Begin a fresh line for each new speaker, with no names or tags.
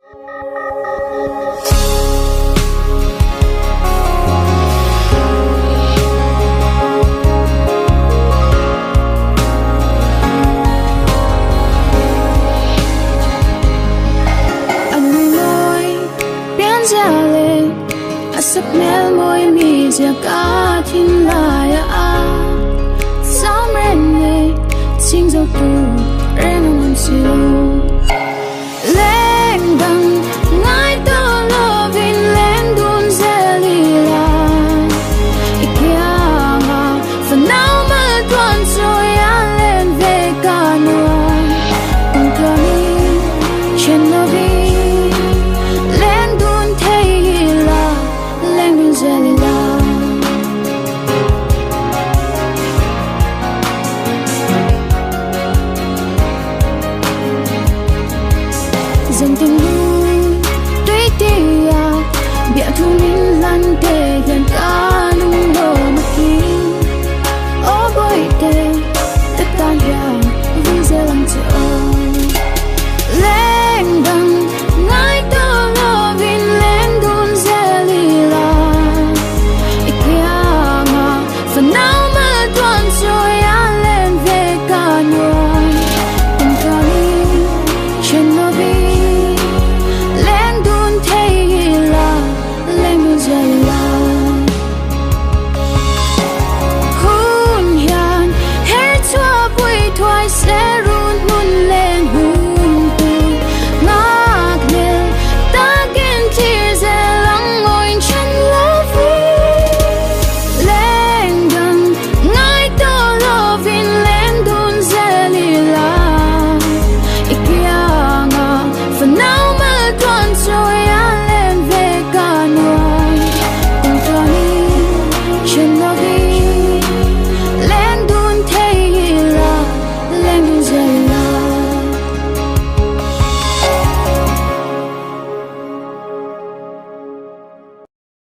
A nui mawi pianzia leh a sakhmel mawi mizia ka thinlai a cham reng e chhing zo tur reng an awm si lo. Leng dang ngai tawh lovin leng dun zel ila i kianga fanau mal tuan chawi a len ve ka nuam kum tluanin then lovin leng dun thei ila leng dun zel ila. Dân tình lui tuy tia bịa thu min lan tê hiền ca.